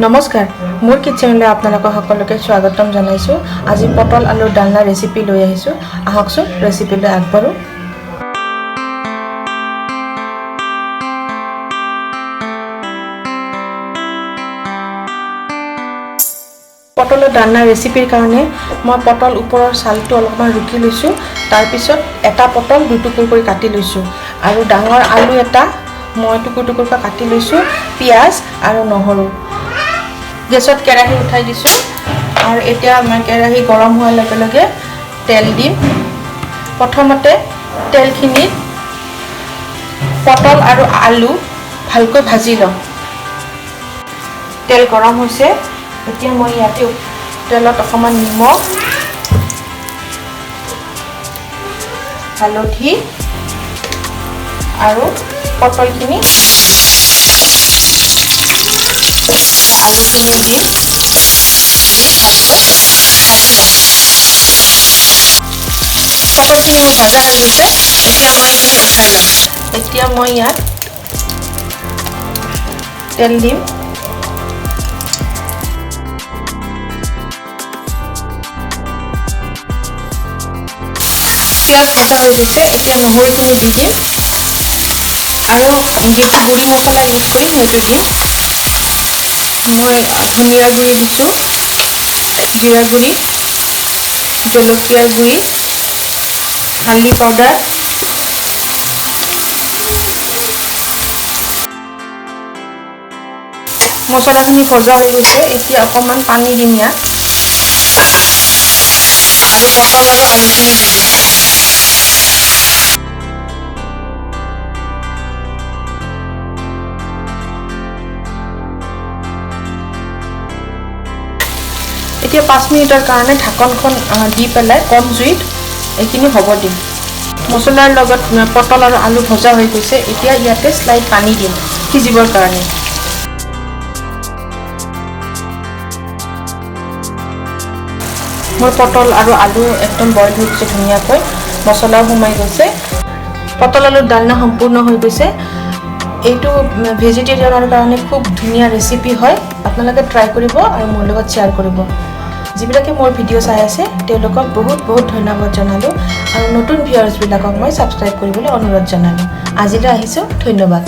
নমস্কাৰ, মোৰ কিটচেনলৈ আপোনালোকক সকলোকে স্বাগতম জনাইছোঁ। আজি পটল আলুৰ ডালনা ৰেচিপি লৈ আহিছোঁ। আহকচোন, ৰেচিপিলৈ আগবাঢ়োঁ। পটলৰ ডালনা ৰেচিপিৰ কাৰণে মই পটল ওপৰৰ ছালটো অলপমান ৰুকি লৈছোঁ। তাৰপিছত এটা পটল দুটুকুৰ কৰি কাটি লৈছোঁ আৰু ডাঙৰ আলু এটা মই টুকুৰ টুকুৰকৈ কাটি লৈছোঁ, পিঁয়াজ আৰু নহৰু। গেছত কেৰাহী উঠাই দিছোঁ আৰু এতিয়া মই কেৰাহী গৰম হোৱাৰ লগে লগে তেল দিম। প্ৰথমতে তেলখিনিত পটল আৰু আলু ভালকৈ ভাজি ল'ম। তেল গৰম হৈছে। এতিয়া মই ইয়াতে তেলত অকণমান নিমখ, হালধি আৰু পটলখিনি, আলুখিনি দিম। দি ভালকৈ ভাজি ল'ম। পটলখিনি মোৰ ভজা হৈ গৈছে। এতিয়া মই এইখিনি উঠাই ল'ম। এতিয়া মই ইয়াত তেল দিম। পিঁয়াজ ভজা হৈ গৈছে। এতিয়া নহৰুখিনি দি দিম আৰু যিটো গুড়ি মছলা ইউজ কৰিম, সেইটো দিম। মই ধনিয়া গুড়ি দিছোঁ, জিৰা গুড়ি, জলকীয়াৰ গুড়ি, হালধি পাউডাৰ, মছলাখিনি ভজা হৈ গৈছে। এতিয়া অকণমান পানী দিম ইয়াত আৰু পটল আৰু আলুখিনি দি দিম। এতিয়া 5 মিনিটৰ কাৰণে ঢাকনখন দি পেলাই কম জুইত এইখিনি হ'ব দিম। মছলাৰ লগত পটল আৰু আলু ভজা হৈ গৈছে। এতিয়া ইয়াতে শ্লাইট পানী দিম সিজিবৰ কাৰণে। মোৰ পটল আৰু আলু একদম বইল হৈ গৈছে ধুনীয়াকৈ, মছলাও সোমাই গৈছে। পটল আলুৰ ডালনা সম্পূৰ্ণ হৈ গৈছে। এইটো ভেজিটেৰিয়ানৰ কাৰণে খুব ধুনীয়া ৰেচিপি হয়। আপোনালোকে ট্ৰাই কৰিব আৰু মোৰ লগত শ্বেয়াৰ কৰিব। যিবিলাকে মোৰ ভিডিঅ' চাই আছে, তেওঁলোকক বহুত বহুত ধন্যবাদ জনালোঁ আৰু নতুন ভিউৱাৰ্ছবিলাকক মই ছাবস্ক্ৰাইব কৰিবলৈ অনুৰোধ জনালোঁ। আজিলৈ আহিছোঁ, ধন্যবাদ।